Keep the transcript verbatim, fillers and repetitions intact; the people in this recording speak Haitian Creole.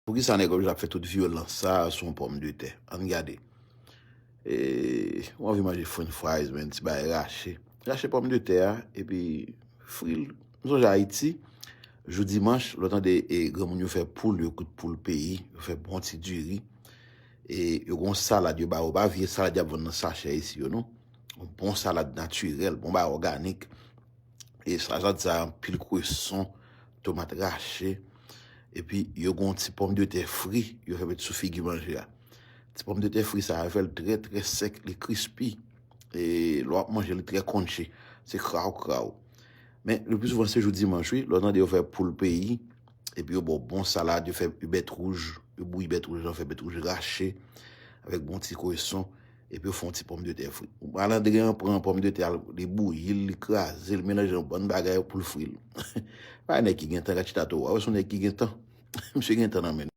Poukisa nèg yo ap fè tout vyolans sa a sou yon pòmdetè? Ann gade. E, ou anvi manje french fries, men ti bagay rache. Rache pòmdetè a, epi fri l. M sonje Ayiti, jou dimanch, lè w tande e, granmoun yo fè poul, yo kout poul peyi, yo fè bon ti diri. E yo gon salad, yo ba yo, pa vye salad y ap vann nan sachè isi yo, non. Yon bon salad natirèl, bon bagay òganik. E salad sa, anpil kweson, tomat rache. Epi yo gon ti pòmdetè fri, yo fè met sou figi manje a. Ti pòmdetè fri sa, yo fè l trè, trè sèk, li krispi. E lè w ap manje, li trè crunchy. Se kraw, kraw. Men, le pli souvan, se jou dimanch, wi. Lè w tande yo fè poul peyi, epi yo ba w bon salad, yo fè bèt wouj, yo bouyi bèt wouj lan, fè bèt wouj rache, avèk bon ti kweson, epi yo fè yon ti pòmdetè fri. Malandren an pran pòmdetè a, li bouyi l, li kraze l, melanje yon bann bagay pou l fri l. Pa nèg ki gen tan, gad chita tou, a, wè se yon nèg ki gen tan. Misye gen tan nan men l.